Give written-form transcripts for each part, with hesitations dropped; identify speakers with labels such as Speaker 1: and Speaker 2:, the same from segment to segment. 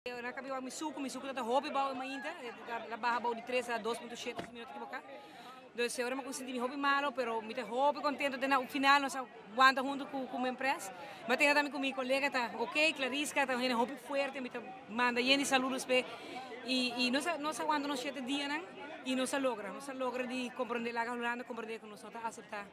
Speaker 1: Nan a biba mi suku, mi suku ta hopi bou mainta, la baha bou di 3 a 2.7, si mi no ta ekivoká. Dus ora mi a sinti mi hopi malo, pero mi ta hopi kontento te na final nos a wanta huntu ku mi empresa. Mi a tene tambe ku mi kolega ta ok, Clarisca ta un hende hopi fuerte, mi ta manda yen di saludos p'e. I nos a nos a wanta nos shete dianan i nos a logra, nos a logra di komprende laga Hulanda komprende ku nos no ta aseptá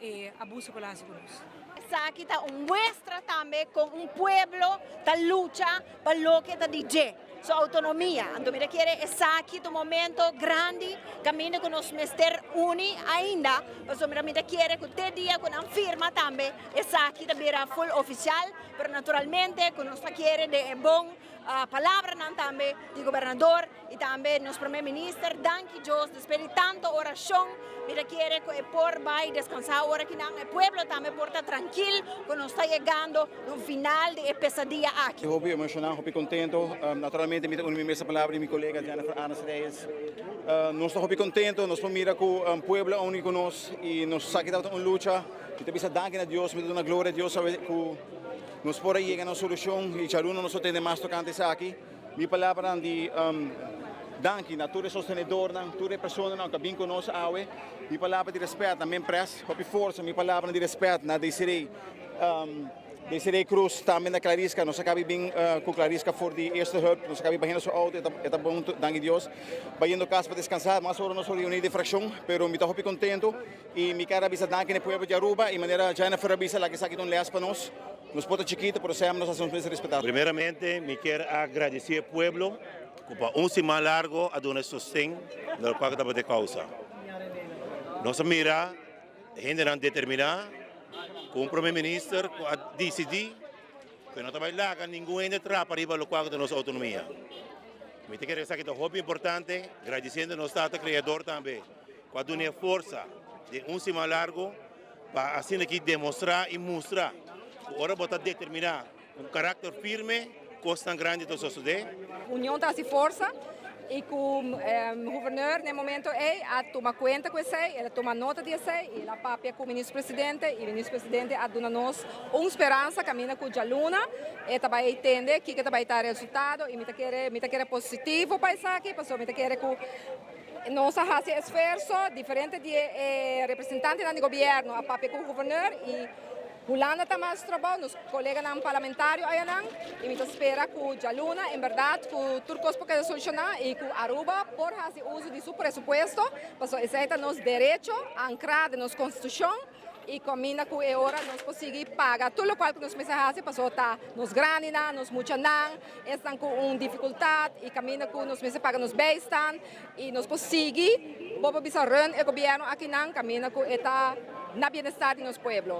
Speaker 1: e abuso ku el a hasi ku nos.
Speaker 2: Esaki ta un muestra tambe con un pueblo ta lucha pa loke ta di dje, su autonomia. Anto mi ta kere esaki ta un momento grandi caminda cu nos mester uni ainda, pasobra mi ta kere cu te dia cu nan firma tambe esaki ta bira full oficial, pero naturalmente cu nos ta kere den e bon palabranan tambe di gobernador y tambe nos primer minister. Danki Dios, despues di tanto oracion mi ta kere cu e por bay descansa awor aki nan, e pueblo tambe por ta trankil cu nos ta yegando na un final di e pesadia aki.
Speaker 3: Hopi emociona, hopi contento. Naturalmente mi ta uni mi mesa palabra di mi colega Jennifer Arends Reyes. Nos ta hopi contento, nos por mira cu pueblo a uni cu nos y nos sa ki tabata un lucha. Mi ta bisa danki na Dios, mi ta duna gloria a Dios awe cu nos por a yega na un solucion y djaluna nos lo tende mas tocante esaki. Mi palabranan di danki na tur e sostenedornan, tur e personanan ku a bin ku nos awe. Mi palabra di rèspèt na Mempress, hopi forsa. Mi palabranan di rèspèt na Desiree, Desiree Cruz, tambe na Clarisca. Nos a kabi bin ku Clarisca for di Eerste Hulp. Nos a kabi bahiendo su outo, e ta bon, danki Dios. Bayendo kas pa deskansá. Mas ora nos lo reuní den frakshon, pero mi ta hopi kontentu i mi kier a bisa danki na e pueblo di Aruba i manera Jennifer a bisa, laga esaki ta un lès pa nos. Nos por ta chikito, pero semper nos a hasi nos mes respetá.
Speaker 4: Primeramente mi kier a gradeci e pueblo cu pa un siman largo a duna e sosten na locual cu tabata e causa. Nos a mira hendenan determina cu un Prome Minister cu a dicidi cu e no ta bay laga ningun hende trapa riba locual cu ta nos autonomia. Mi ta kere esaki ta hopi importante, gradiciendo nos Tata Creador tambe cu a duna e forsa den un siman largo Pa asina aki demostrá i mustra ku ora bo ta determiná ku un karakter firme, kosnan grandi ta sosodé.
Speaker 5: Union ta hasi forsa i ku guvernor na e momento ei a tuma kuenta ku esei, el a tuma nota di esei i el a papia ku minister presidente i minister presidente a duna nos un speransa kaminda ku djaluna e ta bai tende kiko ta bai ta resultado i mi ta kere mi ta kere positivo pa esaki pasobra mi ta kere ku Nos a hasi esfuerso, diferente di e representantenan di gobierno a papia cu guverneur y Hulanda ta mas trabou, nos coleganan parlamentario ayanan y mi ta spera cu djaluna en berdad cu tur cos por keda soluciona y cu Aruba por hasi uso di su presupuesto pasobra esey ta nos derecho ancra den nos constitucion. Y caminda cu e ora nos por sigui paga tur locual cu nos mester haci pasobra ta nos grandinan, nos muchanan, esnan cu un dificultad y caminda cu nos mester paga nos bijstand y nos por sigui bo por bisa run e gobierno akinan caminda cu e ta na bienestar di nos pueblo.